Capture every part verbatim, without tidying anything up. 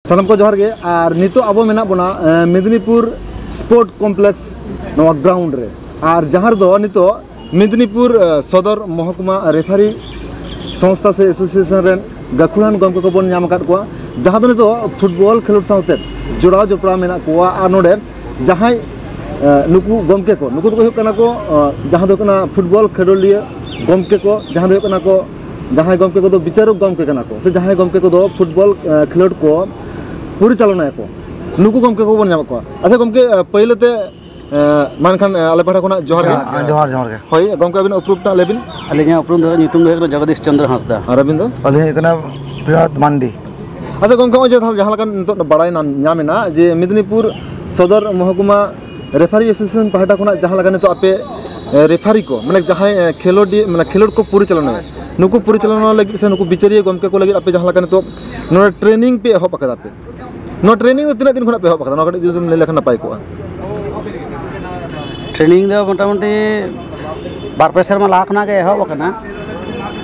ᱥᱟᱱᱟᱢ ᱠᱚ ᱡᱚᱦᱟᱨ ᱜᱮ᱾ ᱟᱨ ᱱᱤᱛᱚᱜ ᱟᱵᱚ ᱢᱮᱱᱟᱜ ᱵᱚᱱᱟ ᱢᱮᱫᱽᱱᱤᱯᱩᱨ ᱥᱯᱳᱨᱴ ᱠᱚᱢᱯᱞᱮᱠᱥ, ᱱᱚᱣᱟ ᱜᱨᱟᱣᱩᱱᱰ ᱨᱮ᱾ ᱟᱨ ᱡᱟᱦᱟᱸ ᱨᱮᱫᱚ ᱱᱤᱛᱚᱜ ᱢᱮᱫᱽᱱᱤᱯᱩᱨ ᱥᱚᱫᱚᱨ ᱢᱚᱦᱚᱠᱩᱢᱟ ᱨᱮᱯᱷᱟᱨᱤ ᱥᱚᱝᱥᱛᱷᱟ ᱥᱮ ᱮᱥᱳᱥᱤᱭᱮᱥᱚᱱ ᱨᱮᱱ ᱜᱟᱹᱠᱷᱩᱲᱟᱱ ᱜᱚᱢᱠᱮ ᱠᱚᱵᱚᱱ ᱧᱟᱢ ᱟᱠᱟᱫ ᱠᱚᱣᱟ, ᱡᱟᱦᱟᱸ ᱫᱚ ᱱᱤᱛᱚᱜ ᱯᱷᱩᱴᱵᱚᱞ ᱠᱷᱮᱞᱳᱰ ᱥᱟᱶᱛᱮ ᱡᱚᱲᱟᱣ ᱡᱚᱯᱲᱟᱣ ᱢᱮᱱᱟᱜ ᱠᱚᱣᱟ᱾ ᱟᱨ ᱱᱚᱰᱮ ᱡᱟᱦᱟᱸᱭ ᱱᱩᱠᱩ ᱜᱚᱢᱠᱮ ᱠᱚ, ᱱᱩᱠᱩ ᱫᱚᱠᱚ ᱦᱩᱭᱩᱜ ᱠᱟᱱᱟ ᱠᱚ ᱡᱟᱦᱟᱸ ᱫᱚ ᱦᱩᱭᱩᱜ ᱠᱟᱱᱟ ᱯᱷᱩᱴᱵᱚᱞ ᱠᱷᱮᱞᱳᱰᱤᱭᱟᱹ ᱜᱚᱢᱠᱮ ᱠᱚ, ᱡᱟᱦᱟᱸ ᱫᱚ ᱦᱩᱭᱩᱜ ᱠᱟᱱᱟ ᱠᱚ, ᱡᱟᱦᱟᱸᱭ ᱜᱚᱢᱠᱮ ᱠᱚᱫᱚ ᱵᱤᱪᱟᱨᱚᱠ ᱜᱚᱢᱠᱮ ᱠᱟᱱᱟ ᱠᱚ, ᱥᱮ ᱡᱟᱦᱟᱸᱭ ᱜᱚᱢᱠᱮ ᱠᱚᱫᱚ ᱯᱷᱩᱴᱵᱚᱞ ᱠᱷᱮᱞᱳᱰ ᱠᱚ ᱯᱚᱨᱤᱪᱟᱞᱚᱱᱟᱭᱟᱠᱚ, ᱱᱩᱠᱩ ᱜᱚᱢᱠᱮ ᱠᱚᱵᱚᱱ ᱧᱟᱢᱮᱫ ᱠᱚᱣᱟ᱾ ᱟᱪᱪᱷᱟ ᱜᱚᱢᱠᱮ, ᱯᱟᱹᱭᱞᱟᱹ ᱛᱮ ᱢᱟ ᱮᱱᱠᱷᱟᱱ ᱟᱞᱮ ᱯᱟᱦᱴᱟ ᱠᱷᱚᱱᱟᱜ ᱡᱚᱦᱟᱨ ᱜᱮ᱾ ᱦᱮᱸ, ᱡᱚᱦᱟᱨ, ᱡᱚᱦᱟᱨ ᱜᱮ᱾ ᱦᱳᱭ ᱜᱚᱢᱠᱮ, ᱟᱹᱵᱤᱱᱟᱜ ᱩᱯᱨᱩᱢ ᱴᱟᱜ ᱞᱟᱹᱭ ᱵᱤᱱ᱾ ᱟᱹᱞᱤᱧᱟᱜ ᱩᱯᱨᱩᱢ ᱫᱚ, ᱧᱩᱛᱩᱢ ᱫᱚ ᱦᱩᱭᱩᱜ ᱠᱟᱱᱟ ᱡᱚᱜᱚᱫᱤᱥ ᱪᱚᱱᱫᱨᱚ ᱦᱟᱸᱥᱫᱟ᱾ ᱟᱨ ᱟᱹᱵᱤᱱ ᱫᱚ? ᱟᱹᱞᱤᱧ ᱦᱩᱭᱩᱜ ᱠᱟᱱᱟ ᱯᱨᱤᱭᱟᱛ ᱢᱟᱱᱰᱤ᱾ ᱟᱪᱪᱷᱟ ᱜᱚᱢᱠᱮ, ᱱᱚᱜᱼᱚᱭ ᱡᱮ ᱡᱟᱦᱟᱸ ᱞᱮᱠᱟ ᱱᱤᱛᱚᱜ ᱵᱟᱲᱟᱭ ᱧᱟᱢ ᱮᱱᱟ ᱡᱮ ᱢᱮᱫᱽᱱᱤᱯᱩᱨ ᱥᱚᱫᱚᱨ ᱢᱚᱦᱚᱠᱩᱢᱟ ᱨᱮᱯᱷᱟᱨᱤ ᱮᱥᱳᱥᱤᱭᱮᱥᱚᱱ ᱯᱟᱦᱴᱟ ᱠᱷᱚᱱᱟᱜ ᱡᱟᱦᱟᱸ ᱞᱮᱠᱟ ᱱᱤᱛᱚᱜ ᱟᱯᱮ ᱨᱮᱯᱷᱟᱨᱤ ᱠᱚ, ᱢᱟᱱᱮ ᱡᱟᱦᱟᱸᱭ ᱠᱷᱮᱞᱳᱰᱤᱭᱟᱹ, ᱢᱟᱱᱮ ᱠᱷᱮᱞᱳᱰ ᱠᱚ ᱯᱚᱨᱤᱪᱟᱞᱚᱱᱟᱭᱟ, ᱱᱩᱠᱩ ᱯᱚᱨᱤᱪᱟᱞᱚᱱᱟ ᱞᱟᱹᱜᱤᱫ ᱥᱮ ᱱᱩᱠᱩ ᱵᱤᱪᱟᱹᱨᱤᱭᱟᱹ ᱜᱚᱢᱠᱮ ᱠᱚ ᱞᱟᱹᱜᱤᱫ ᱟᱯᱮ ᱡᱟᱦᱟᱸ ᱞᱮᱠᱟ ᱱᱤᱛᱚᱜ ᱱᱚᱰᱮ ᱴᱨᱮᱱᱤᱝ ᱯᱮ ᱮᱦᱚᱵ ᱟᱠᱟᱫᱟ ᱯᱮ, ᱱᱚᱣᱟ ᱴᱨᱮᱱᱤᱝ ᱫᱚ ᱛᱤᱱᱟᱹᱜ ᱫᱤᱱ ᱠᱷᱚᱱᱟᱜ ᱯᱮ ᱮᱦᱚᱵ ᱟᱠᱟᱫᱟ? ᱱᱚᱣᱟ ᱠᱟᱹᱴᱤᱡ ᱡᱩᱫᱤᱢ ᱞᱟᱹᱭ ᱞᱮᱠᱷᱟᱱ ᱱᱟᱯᱟᱭ ᱠᱚᱜᱼᱟ᱾ ᱴᱨᱮᱱᱤᱝ ᱫᱚ ᱢᱚᱴᱟᱢᱩᱴᱤ ᱵᱟᱨ ᱯᱮ ᱥᱮᱨᱢᱟ ᱞᱟᱦᱟ ᱠᱷᱚᱱᱟᱜ ᱜᱮ ᱮᱦᱚᱵ ᱟᱠᱟᱱᱟ᱾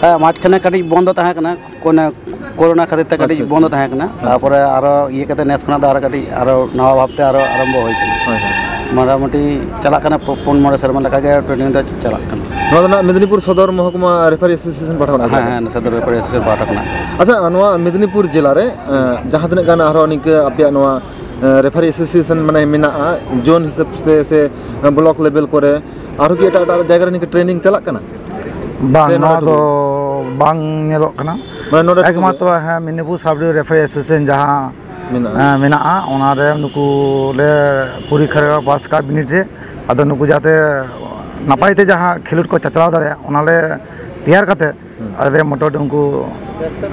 ᱦᱮᱸ, ᱢᱟᱡᱷᱠᱷᱟᱱᱮ ᱠᱟᱹᱴᱤᱡ ᱵᱚᱱᱫᱚ ᱛᱟᱦᱮᱸ ᱠᱟᱱᱟ, ᱠᱳᱱᱟ-, ᱠᱳᱨᱳᱱᱟ ᱠᱷᱟᱹᱛᱤᱨ ᱛᱮ ᱠᱟᱹᱴᱤᱡ ᱟᱪᱪᱷᱟ, ᱵᱚᱱᱫᱚ ᱟᱪᱪᱷᱟ᱾ ᱛᱟᱦᱮᱸ ᱠᱟᱱᱟ᱾ ᱟᱪᱪᱷᱟ᱾ ᱛᱟᱨᱯᱚᱨᱮ ᱟᱨᱚ ᱤᱭᱟᱹ ᱠᱟᱛᱮ ᱱᱮᱥ ᱠᱷᱚᱱᱟᱜ ᱫᱚ ᱟᱨᱚ ᱠᱟᱹᱴᱤᱡ ᱟᱨᱚ ᱱᱟᱣᱟ ᱵᱷᱟᱵᱽᱛᱮ ᱟᱨᱚ ᱟᱨᱟᱢᱵᱚ ᱦᱩᱭ ᱠᱟᱱᱟ᱾ ᱦᱳᱭ, ᱦᱳᱭ᱾ ᱢᱚᱴᱟᱢᱩᱴᱤ ᱪᱟᱞᱟᱜ ᱠᱟᱱᱟ, ᱯᱩ-, ᱯᱩᱱ ᱢᱚᱬᱮ ᱥᱮᱨᱢᱟ ᱞᱮᱠᱟᱜᱮ ᱴᱨᱮᱱᱤᱝ ᱫᱚ ᱪᱟᱞᱟᱜ ᱠᱟᱱᱟ᱾ ᱱᱚᱣᱟ ᱫᱚ ᱱᱟᱜ ᱢᱮᱫᱽᱱᱤᱯᱩᱨ ᱥᱚᱫᱚᱨ ᱢᱚᱦᱚᱠᱩᱢᱟ ᱨᱮᱯᱷᱟᱨᱤ ᱮᱥᱳᱥᱤᱭᱮᱥᱚᱱ ᱯᱟᱦᱴᱟ ᱠᱷᱚᱱᱟᱜ ᱦᱮᱸ, ᱜᱮ? ᱦᱮᱸ, ᱥᱚᱫᱚᱨ ᱨᱮᱯᱷᱟᱨᱤ ᱮᱥᱳᱥᱤᱭᱮᱥᱚᱱ ᱯᱟᱦᱴᱟ ᱠᱷᱚᱱᱟᱜ᱾ ᱟᱪᱪᱷᱟ, ᱱᱚᱣᱟ ᱢᱮᱫᱽᱱᱤᱯᱩᱨ ᱡᱮᱞᱟ ᱨᱮ, ᱮᱸ, ᱡᱟᱦᱟᱸ ᱛᱤᱱᱟᱹᱜ ᱜᱟᱱ ᱟᱨᱦᱚᱸ ᱱᱤᱝᱠᱟᱹ ᱟᱯᱮᱭᱟᱜ ᱱᱚᱣᱟ, ᱮᱸ, ᱨᱮᱯᱷᱟᱨᱤ ᱮᱥᱳᱥᱤᱭᱮᱥᱚᱱ ᱢᱟᱱᱮ ᱢᱮᱱᱟᱜᱼᱟ, ᱡᱳᱱ ᱦᱤᱥᱟᱹᱵ ᱛᱮ ᱥᱮ ᱵᱞᱚᱠ ᱞᱮᱵᱮᱞ ᱠᱚᱨᱮ, ᱟᱨᱦᱚᱸ ᱠᱤ ᱮᱴᱟᱜ ᱮᱴᱟᱜ ᱡᱟᱭᱜᱟ ᱨᱮ ᱱᱤᱝᱠᱟᱹ ᱴᱨᱮᱱᱤᱝ ᱪᱟᱞᱟᱜ ᱠᱟᱱᱟ? ᱵᱟᱝ, ᱥᱮ ᱱᱚᱣᱟ ᱱᱚᱰᱮ ᱫᱚ ᱴᱩᱠᱩ? ᱵᱟᱝ ᱧᱮᱞᱚᱜ ᱠᱟᱱᱟ᱾ ᱢᱟᱱᱮ ᱱᱚᱰᱮ ᱴᱩᱠᱩ? ᱮᱠᱢᱟᱛᱨᱚ, ᱦᱮᱸ, ᱢᱮᱫᱽᱱᱤᱯᱩᱨ ᱥᱟᱵ ᱰᱤᱵᱷᱤᱡᱚᱱ ᱨᱮᱯᱷᱟᱨᱤ ᱮᱥᱳᱥᱤᱭᱮᱥᱚᱱ ᱡᱟᱦᱟᱸ, ᱢᱮᱱᱟᱜᱼᱟ᱾ ᱦᱮᱸ, ᱢᱮᱱᱟᱜᱼᱟ, ᱚᱱᱟᱨᱮ ᱱᱩᱠᱩ ᱞᱮ ᱯᱚᱨᱤᱠᱠᱷᱟ ᱨᱮ ᱯᱟᱥ ᱠᱟᱜ ᱵᱤᱱᱤᱰ ᱨᱮ, ᱟᱫᱚ ᱱᱩᱠᱩ ᱡᱟᱛᱮ ᱱᱟᱯᱟᱭ ᱛᱮ ᱡᱟᱦᱟᱸ ᱠᱷᱮᱞᱳᱰ ᱠᱚ ᱪᱟᱪᱞᱟᱣ ᱫᱟᱲᱮᱭᱟᱜ, ᱚᱱᱟᱞᱮ ᱛᱮᱭᱟᱨ ᱠᱟᱛᱮ ᱦᱩᱸ᱾ ᱟᱞᱮ ᱢᱚᱴᱟᱢᱩᱴᱤ ᱩᱱᱠᱩ,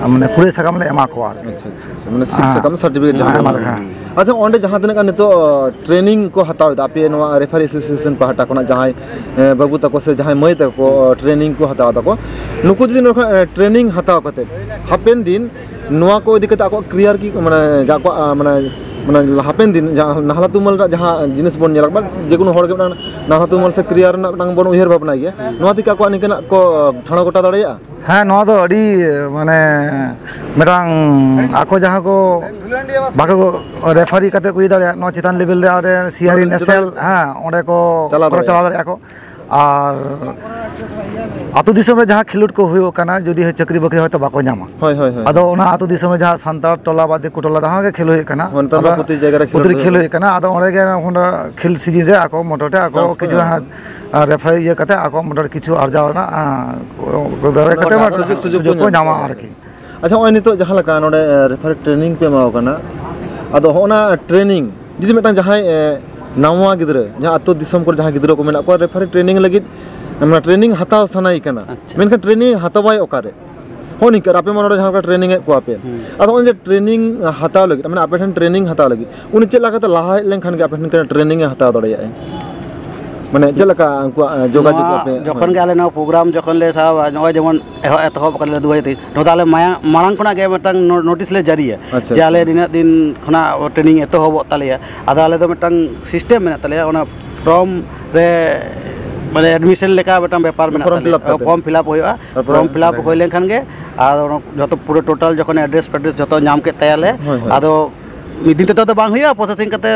ᱢᱟᱱᱮ, ᱠᱩᱲᱟᱹᱭ ᱥᱟᱠᱟᱢ ᱞᱮ ᱮᱢᱟ ᱠᱚᱣᱟ ᱟᱨᱠᱤ᱾ ᱟᱪᱪᱷᱟ, ᱟᱪᱪᱷᱟ, ᱟᱪᱪᱷᱟ᱾ ᱢᱟᱱᱮ, ᱥᱤᱫ ᱦᱮᱸ᱾ ᱥᱟᱠᱟᱢ, ᱥᱟᱨᱴᱤᱯᱷᱤᱠᱮᱴ ᱡᱟᱦᱟᱸ ᱦᱮᱸ, ᱠᱚ ᱮᱢᱟ ᱢᱮᱱᱟᱜᱼᱟ᱾ ᱠᱚᱣᱟ᱾ ᱦᱮᱸ᱾ ᱟᱪᱪᱷᱟ, ᱚᱸᱰᱮ ᱡᱟᱦᱟᱸ ᱛᱤᱱᱟᱹᱜ ᱜᱟᱱ ᱱᱤᱛᱚᱜ, ᱚ, ᱴᱨᱮᱱᱤᱝ ᱠᱚ ᱦᱟᱛᱟᱣ ᱮᱫᱟ ᱟᱯᱮ ᱱᱚᱣᱟ ᱨᱮᱯᱷᱟᱨᱤ ᱮᱥᱳᱥᱤᱭᱮᱥᱚᱱ ᱯᱟᱦᱴᱟ ᱠᱷᱚᱱᱟᱜ, ᱡᱟᱦᱟᱸᱭ, ᱮ, ᱵᱟᱹᱵᱩ ᱛᱟᱠᱚ ᱥᱮ ᱡᱟᱦᱟᱸᱭ ᱢᱟᱹᱭ ᱛᱟᱠᱚ, ᱚ, ᱴᱨᱮᱱᱤᱝ ᱠᱚ ᱦᱟᱛᱟᱣ ᱫᱟᱠᱚ, ᱱᱩᱠᱩ ᱡᱩᱫᱤ ᱱᱚᱝᱠᱟ, ᱮ, ᱴᱨᱮᱱᱤᱝ ᱦᱟᱛᱟᱣ ᱠᱟᱛᱮ ᱦᱟᱯᱮᱱ ᱫᱤᱱ ᱱᱚᱣᱟ ᱠᱚ ᱤᱫᱤ ᱠᱟᱛᱮ ᱟᱠᱚᱣᱟᱜ ᱠᱮᱨᱤᱭᱟᱨ ᱠᱤ, ᱢᱟᱱᱮ, ᱡᱟ ᱟᱠᱚᱣᱟᱜ, ᱟ, ᱢᱟᱱᱮ, ᱢᱟᱱᱮ, ᱦᱟᱯᱮᱱ ᱫᱤᱱ ᱡᱟᱦᱟᱸ ᱱᱟᱦᱞᱟ ᱛᱩᱢᱟᱹᱞ ᱨᱮᱱᱟᱜ ᱡᱟᱦᱟᱸ ᱡᱤᱱᱤᱥ ᱵᱚᱱ ᱧᱮᱞᱟ, ᱵᱟ, ᱡᱮᱠᱳᱱᱳ ᱦᱚᱲ ᱜᱮ ᱢᱤᱫᱴᱟᱝ ᱱᱟᱦᱞᱟ ᱛᱩᱢᱟᱹᱞ ᱥᱮ ᱠᱮᱨᱤᱭᱟᱨ ᱨᱮᱱᱟᱜ ᱢᱤᱫᱴᱟᱝ ᱵᱚᱱ ᱩᱭᱦᱟᱹᱨ ᱵᱷᱟᱵᱽᱱᱟᱭ ᱜᱮᱭᱟ, ᱱᱚᱣᱟ ᱛᱮᱠᱤ ᱟᱠᱚᱣᱟᱜ ᱱᱤᱝᱠᱟᱹᱱᱟᱜ ᱠᱚ ᱴᱷᱟᱲᱚ ᱜᱚᱴᱟ ᱫᱟᱲᱮᱭᱟᱜᱼᱟ? ᱦᱮᱸ, ᱱᱚᱣᱟ ᱫᱚ ᱟᱹᱰᱤ, ᱢᱟᱱᱮ, ᱢᱤᱫᱴᱟᱝ ᱟᱠᱚ ᱡᱟᱦᱟᱸ ᱠᱚ ᱵᱟᱠᱚ ᱨᱮᱯᱷᱟᱨᱤ ᱠᱟᱛᱮ ᱠᱚ ᱤᱭᱟᱹ ᱫᱟᱲᱮᱭᱟᱜᱼᱟ, ᱱᱚᱣᱟ ᱪᱮᱛᱟᱱ ᱞᱮᱵᱮᱞ ᱨᱮ ᱟᱨ ᱥᱤ ᱟᱨ ᱤ ᱱᱮᱥᱮᱞ, ᱦᱮᱸ, ᱚᱸᱰᱮ ᱠᱚ ᱪᱟᱞᱟᱣ ᱠᱚ ᱪᱟᱞᱟᱣ ᱫᱟᱲᱮᱭᱟᱜᱼᱟ᱾ ᱫᱟᱲᱮᱭᱟᱜᱼᱟ ᱠᱚ᱾ ᱟᱨ ᱟᱹᱛᱩ ᱫᱤᱥᱚᱢ ᱨᱮ ᱡᱟᱦᱟᱸ ᱠᱷᱮᱞᱳᱰ ᱠᱚ ᱦᱩᱭᱩᱜ ᱠᱟᱱᱟ, ᱡᱩᱫᱤ ᱦᱳᱭ ᱪᱟᱹᱠᱨᱤ ᱵᱟᱹᱠᱨᱤ ᱦᱚᱭᱛᱳ ᱵᱟᱠᱚ ᱧᱟᱢᱟ, ᱦᱳᱭ, ᱦᱳᱭ, ᱦᱳᱭ᱾ ᱟᱫᱚ ᱚᱱᱟ ᱟᱹᱛᱩ ᱫᱤᱥᱚᱢ ᱨᱮ ᱡᱟᱦᱟᱸ ᱥᱟᱱᱛᱟᱲ ᱴᱚᱞᱟ ᱵᱟ ᱫᱤᱠᱩ ᱴᱚᱞᱟ ᱡᱟᱦᱟᱸ ᱜᱮ ᱠᱷᱮᱞ ᱦᱩᱭᱩᱜ ᱠᱟᱱᱟ, ᱦᱳᱭ, ᱱᱮᱛᱟᱨ ᱢᱟ ᱟᱫᱚ ᱯᱨᱚᱛᱮᱠ ᱡᱟᱭᱜᱟ ᱨᱮ ᱠᱷᱮᱞᱳᱰ ᱯᱨᱚᱛᱮᱠ ᱦᱩᱭᱩᱜ ᱠᱷᱮᱞ ᱠᱟᱱᱟ᱾ ᱦᱩᱭᱩᱜ ᱠᱟᱱᱟ, ᱟᱫᱚ ᱚᱸᱰᱮ ᱜᱮ ᱚᱸᱰᱮ ᱠᱷᱮᱞ ᱥᱤᱡᱤᱱ ᱨᱮ ᱟᱠᱚ ᱢᱚᱴᱟᱢᱩᱴᱤ ᱟᱠᱚ ᱪᱟᱱᱥ ᱠᱚ ᱠᱤᱪᱷᱩ ᱧᱟᱢᱟ᱾ ᱦᱟᱸᱜ ᱨᱮᱯᱷᱟᱨᱤ ᱤᱭᱟᱹ ᱠᱟᱛᱮ ᱟᱠᱚ ᱢᱚᱴᱟᱢᱩᱴᱤ ᱠᱤᱪᱷᱩ ᱟᱨᱡᱟᱣ ᱨᱮᱱᱟᱜ, ᱟᱸ, ᱫᱟᱲᱮ ᱠᱟᱛᱮ ᱚᱱᱟ ᱥᱩᱡᱳᱜᱽ ᱥᱩᱡᱳᱜᱽ ᱠᱚ ᱥᱩᱡᱳᱜᱽ ᱠᱚ ᱧᱟᱢᱟ ᱧᱟᱢᱟ᱾ ᱟᱨᱠᱤ᱾ ᱟᱪᱪᱷᱟ, ᱱᱚᱜᱼᱚᱭ ᱱᱤᱛᱚᱜ ᱡᱟᱦᱟᱸ ᱞᱮᱠᱟ ᱱᱚᱰᱮ, ᱮ, ᱨᱮᱯᱷᱟᱨᱤ ᱴᱨᱮᱱᱤᱝ ᱯᱮ ᱮᱢᱟ ᱠᱚ ᱠᱟᱱᱟ, ᱟᱫᱚ ᱦᱚᱸᱜᱼᱚ ᱱᱟ ᱴᱨᱮᱱᱤᱝ ᱡᱩᱫᱤ ᱢᱤᱫᱴᱟᱝ ᱡᱟᱦᱟᱸᱭ, ᱮ, ᱱᱟᱣᱟ ᱜᱤᱫᱽᱨᱟᱹ, ᱡᱟᱦᱟᱸ ᱟᱹᱛᱩ ᱫᱤᱥᱚᱢ ᱠᱚᱨᱮ ᱡᱟᱦᱟᱸ ᱜᱤᱫᱽᱨᱟᱹ ᱠᱚ ᱢᱮᱱᱟᱜ ᱠᱚᱣᱟ, ᱨᱮᱯᱷᱟᱨᱤ ᱴᱨᱮᱱᱤᱝ ᱞᱟᱹᱜᱤᱫ, ᱢᱟᱱᱮ, ᱴᱨᱮᱱᱤᱝ ᱦᱟᱛᱟᱣ ᱥᱟᱱᱟᱭᱮ ᱠᱟᱱᱟ, ᱟᱪᱪᱷᱟ᱾ ᱢᱮᱱᱠᱷᱟᱱ ᱴᱨᱮᱱᱤᱝ ᱦᱟᱛᱟᱣᱟᱭ ᱚᱠᱟᱨᱮ? ᱦᱚᱸᱜᱼᱚ ᱱᱤᱝᱠᱟᱹ ᱟᱯᱮ ᱢᱟ ᱱᱚᱰᱮ ᱡᱟᱦᱟᱸ ᱞᱮᱠᱟ ᱴᱨᱮᱱᱤᱝ ᱮᱫ ᱠᱚᱣᱟ ᱯᱮ, ᱦᱩᱸ᱾ ᱟᱫᱚ ᱱᱚᱜᱼᱚᱭ ᱡᱮ ᱴᱨᱮᱱᱤᱝ ᱦᱟᱛᱟᱣ ᱞᱟᱹᱜᱤᱫ, ᱢᱟᱱᱮ, ᱟᱯᱮ ᱴᱷᱮᱱ ᱴᱨᱮᱱᱤᱝ ᱦᱟᱛᱟᱣ ᱞᱟᱹᱜᱤᱫ, ᱩᱱᱤ ᱪᱮᱫ ᱞᱮᱠᱟᱛᱮ ᱞᱟᱦᱟ ᱦᱮᱡ ᱞᱮᱱᱠᱷᱟᱱ ᱜᱮ ᱟᱯᱮ ᱴᱷᱮᱱ ᱴᱨᱮᱱᱤᱝ ᱮ ᱦᱟᱛᱟᱣ ᱫᱟᱲᱮᱭᱟᱜᱼᱟᱭ? ᱢᱟᱱᱮ, ᱪᱮᱫ ᱞᱮᱠᱟ ᱩᱱᱠᱩᱣᱟᱜ, ᱮ, ᱡᱳᱜᱟᱡᱳᱜᱽ ᱱᱚᱣᱟ ᱟᱯᱮ? ᱡᱚᱠᱷᱚᱱ ᱦᱳᱭ᱾ ᱜᱮ ᱟᱞᱮ ᱱᱚᱣᱟ ᱯᱨᱳᱜᱨᱟᱢ ᱡᱚᱠᱷᱚᱱ ᱞᱮ ᱥᱟᱵᱟ, ᱱᱚᱜᱼᱚᱭ ᱡᱮᱢᱚᱱ ᱮᱦᱚᱵ, ᱮᱛᱚᱦᱚᱵ ᱟᱠᱟᱫ ᱞᱮ ᱫᱩ ᱦᱟᱡᱟᱨ ᱛᱮᱭᱤᱥ, ᱱᱚᱣᱟ ᱫᱚ ᱟᱞᱮ ᱢᱟᱭᱟᱝ, ᱢᱟᱲᱟᱝ ᱠᱷᱚᱱᱟᱜ ᱜᱮ ᱢᱤᱫᱴᱟᱝ ᱱᱳ-, ᱱᱳᱴᱤᱥ ᱞᱮ ᱡᱟᱹᱨᱤᱭᱟ ᱟᱪᱪᱷᱟ, ᱡᱮ ᱟᱞᱮ ᱟᱪᱪᱷᱟ᱾ ᱱᱤᱱᱟᱹᱜ ᱫᱤᱱ ᱠᱷᱚᱱᱟᱜ ᱴᱨᱮᱱᱤᱝ ᱮᱛᱚᱦᱚᱵᱚᱜ ᱛᱟᱞᱮᱭᱟ᱾ ᱟᱫᱚ ᱟᱞᱮ ᱫᱚ ᱢᱤᱫᱴᱟᱝ ᱥᱤᱥᱴᱮᱢ ᱢᱮᱱᱟᱜ ᱛᱟᱞᱮᱭᱟ, ᱚᱱᱟ ᱯᱷᱨᱚᱢ ᱨᱮ, ᱢᱟᱱᱮ, ᱮᱰᱢᱤᱥᱚᱱ ᱞᱮᱠᱟ ᱢᱤᱫᱴᱟᱝ ᱵᱮᱯᱟᱨ ᱢᱮᱱᱟᱜ ᱯᱷᱨᱚᱢ ᱛᱟᱞᱮᱭᱟ᱾ ᱯᱷᱤᱞᱟᱯ ᱠᱟᱛᱮ᱾ ᱯᱷᱨᱚᱢ ᱯᱷᱤᱞᱟᱯ ᱦᱩᱭᱩᱜᱼᱟ᱾ ᱛᱟᱨᱯᱚᱨᱮ ᱯᱷᱨᱚᱢ ᱯᱷᱤᱞᱟᱯ ᱦᱩᱭ ᱞᱮᱱᱠᱷᱟᱱ ᱜᱮ ᱟᱨ ᱚᱱᱟ ᱡᱚᱛᱚ ᱯᱩᱨᱟᱹ ᱴᱳᱴᱟᱞ ᱡᱚᱠᱷᱚᱱ ᱮᱰᱨᱮᱥ ᱯᱷᱮᱰᱨᱮᱥ ᱡᱚᱛᱚ ᱧᱟᱢ ᱠᱮᱫ ᱛᱟᱭᱟᱞᱮ, ᱦᱳᱭ, ᱦᱳᱭ᱾ ᱟᱫᱚ ᱢᱤᱫ ᱫᱤᱱ ᱛᱮᱫᱚ ᱟᱫᱚ ᱵᱟᱝ ᱦᱩᱭᱩᱜᱼᱟ, ᱯᱨᱚᱥᱮᱥᱤᱝ ᱠᱟᱛᱮ,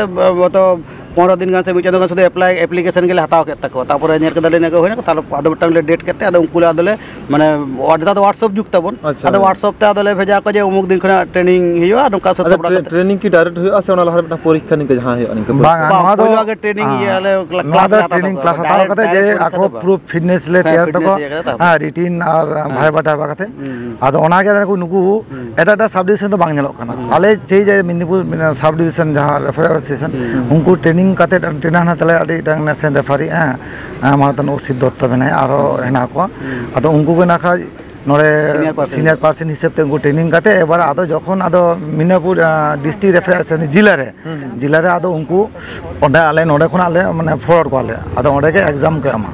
ᱟᱫᱚ ᱯᱚᱱᱨᱚ ᱫᱤᱱ ᱜᱟᱱ ᱥᱮ ᱢᱤᱫ ᱪᱟᱸᱫᱳ ᱜᱟᱱ ᱥᱩᱫᱷᱩ ᱮᱯᱞᱟᱭ, ᱮᱯᱞᱤᱠᱮᱥᱚᱱ ᱜᱮᱞᱮ ᱦᱟᱛᱟᱣ ᱠᱮᱫ ᱛᱟᱠᱚᱣᱟ᱾ ᱛᱟᱨᱯᱚᱨᱮ ᱧᱮᱞ ᱠᱮᱫᱟᱞᱮ ᱤᱱᱟᱹ ᱜᱮ ᱦᱩᱭᱱᱟ, ᱛᱟᱦᱞᱮ ᱟᱫᱚ ᱢᱤᱫᱴᱟᱝ ᱞᱮ ᱰᱮᱴ ᱠᱮᱫ ᱛᱮ ᱟᱫᱚ ᱩᱱᱠᱩ ᱞᱮ ᱟᱫᱚᱞᱮ, ᱢᱟᱱᱮ, ᱟᱹᱰᱤ ᱫᱷᱟᱣ ᱫᱚ WhatsApp ᱡᱩᱜᱽ ᱛᱟᱵᱚᱱ᱾ ᱟᱪᱪᱷᱟ, ᱟᱫᱚ ᱦᱳᱭ᱾ WhatsApp ᱛᱮ ᱟᱫᱚᱞᱮ ᱵᱷᱮᱡᱟ ᱠᱚᱣᱟ ᱡᱮ ᱩᱢᱩᱠ ᱫᱤᱱ ᱠᱷᱚᱱᱟᱜ ᱴᱨᱮᱱᱤᱝ ᱦᱩᱭᱩᱜᱼᱟ, ᱱᱚᱝᱠᱟ ᱥᱟᱹᱛ ᱟᱪᱪᱷᱟ, ᱥᱟᱯᱲᱟᱣ ᱴᱨᱮ-, ᱠᱟᱛᱮ᱾ ᱴᱨᱮᱱᱤᱝ ᱠᱤ ᱰᱟᱭᱨᱮᱠᱴ ᱦᱩᱭᱩᱜᱼᱟ ᱥᱮ ᱚᱱᱟ ᱞᱟᱦᱟ ᱨᱮ ᱢᱤᱫᱴᱟᱝ ᱯᱚᱨᱤᱠᱠᱷᱟ ᱱᱤᱝᱠᱟᱹ ᱡᱟᱦᱟᱸ ᱦᱩᱭᱩᱜᱼᱟ ᱱᱤᱝᱠᱟᱹ ᱵᱟᱝᱟ, ᱯᱚᱨᱤᱠᱠᱷᱟ? ᱱᱚᱣᱟ ᱫᱚ, ᱯᱳᱭᱞᱳ ᱟᱜᱮ ᱴᱨᱮᱱᱤᱝ ᱟᱸ, ᱤᱭᱟᱹ ᱟᱞᱮ ᱠᱞᱟ-, ᱱᱚᱣᱟ ᱠᱞᱟᱥ ᱫᱚ ᱞᱮ ᱦᱟᱛᱟᱣ ᱴᱨᱮᱱᱤᱝ ᱛᱟᱠᱚᱣᱟ᱾ ᱠᱞᱟᱥ ᱦᱟᱛᱟᱣ ᱰᱟᱭᱨᱮᱠᱴ, ᱠᱟᱛᱮ ᱡᱮ ᱰᱟᱭᱨᱮᱠᱴ ᱯᱚᱨᱤᱠᱠᱷᱟ ᱟᱠᱚ ᱫᱚ ᱵᱟᱝ᱾ ᱯᱩᱨᱟᱹ ᱯᱷᱤᱴᱱᱮᱥ ᱞᱮ ᱦᱮᱸ, ᱛᱮᱭᱟᱨ ᱯᱷᱤᱴᱱᱮᱥ ᱛᱟᱠᱚᱣᱟ᱾ ᱤᱭᱟᱹ ᱠᱟᱛᱮ ᱛᱟᱯᱚᱨ᱾ ᱦᱮᱸ, ᱨᱤᱴᱤᱱ ᱟᱨ ᱦᱮᱸ᱾ ᱵᱷᱟᱭᱵᱟ ᱴᱟᱭᱵᱟ ᱠᱟᱛᱮ᱾ ᱦᱩᱸ, ᱦᱩᱸ᱾ ᱟᱫᱚ ᱚᱱᱟ ᱜᱮ ᱱᱩᱠᱩ ᱦᱩᱸ᱾ ᱮᱴᱟᱜ ᱮᱴᱟᱜ ᱥᱟᱵ ᱰᱤᱵᱤᱥᱚᱱ ᱫᱚ ᱵᱟᱝ ᱧᱮᱞᱚᱜ ᱠᱟᱱᱟ᱾ ᱦᱩᱸ᱾ ᱟᱞᱮ ᱡᱮ, ᱡᱮ ᱢᱮᱫᱽᱱᱤᱯᱩᱨ ᱥᱟᱵ ᱰᱤᱵᱤᱥᱚᱱ ᱡᱟᱦᱟᱸ ᱨᱮᱯᱷᱟᱨᱤ ᱮᱥᱳᱥᱤᱭᱮᱥᱚᱱ, ᱦᱩᱸ᱾ ᱩᱱᱠᱩ ᱴᱨᱮᱱᱤᱝ ᱠᱟᱛᱮ ᱴᱨᱮᱱᱟᱨ ᱦᱮᱱᱟᱜ ᱛᱟᱞᱮᱭᱟ ᱟᱹᱰᱤ ᱢᱤᱫᱴᱟᱝ ᱱᱮᱥᱮ ᱨᱮᱯᱷᱟᱨᱤ, ᱦᱮᱸ, ᱦᱮᱸ, ᱢᱟᱱᱚᱛᱟᱱ ᱚᱥᱤᱛ ᱫᱚᱛᱛᱚ ᱢᱮᱱᱟᱭᱟ, ᱟᱨᱦᱚᱸ ᱟᱪᱪᱷᱟ᱾ ᱦᱮᱱᱟᱜ ᱠᱚᱣᱟ᱾ ᱦᱩᱸ᱾ ᱟᱫᱚ ᱩᱱᱠᱩ ᱜᱮ ᱱᱟ ᱠᱷᱟᱡ ᱱᱚᱰᱮ ᱥᱤᱱᱤᱭᱟᱨ ᱯᱟᱨᱥᱚᱱ ᱥᱤᱱᱤᱭᱟᱨ ᱫᱚ᱾ ᱯᱟᱨᱥᱚᱱ ᱦᱤᱥᱟᱹᱵ ᱛᱮ ᱩᱱᱠᱩ ᱴᱨᱮᱱᱤᱝ ᱠᱟᱛᱮ ᱮᱵᱟᱨ ᱟᱫᱚ ᱡᱚᱠᱷᱚᱱ ᱟᱫᱚ ᱢᱤᱫᱽᱱᱤᱯᱩᱨ, ᱟᱸ, ᱰᱤᱥᱴᱨᱤᱠᱴ ᱨᱮᱯᱷᱟᱨᱤ ᱮᱥᱳᱥᱤᱭᱮᱥᱚᱱ ᱡᱮᱞᱟ ᱨᱮ, ᱦᱩᱸ, ᱦᱩᱸ᱾ ᱡᱮᱞᱟ ᱨᱮ ᱟᱫᱚ ᱩᱱᱠᱩ ᱚᱸᱰᱮ ᱟᱞᱮ ᱱᱚᱰᱮ ᱠᱷᱚᱱᱟᱜ ᱞᱮ, ᱢᱟᱱᱮ, ᱯᱷᱚᱨᱣᱟᱨᱰ ᱠᱚᱣᱟᱞᱮ, ᱟᱫᱚ ᱚᱸᱰᱮ ᱜᱮ ᱮᱠᱡᱟᱢ ᱠᱚ ᱮᱢᱟ᱾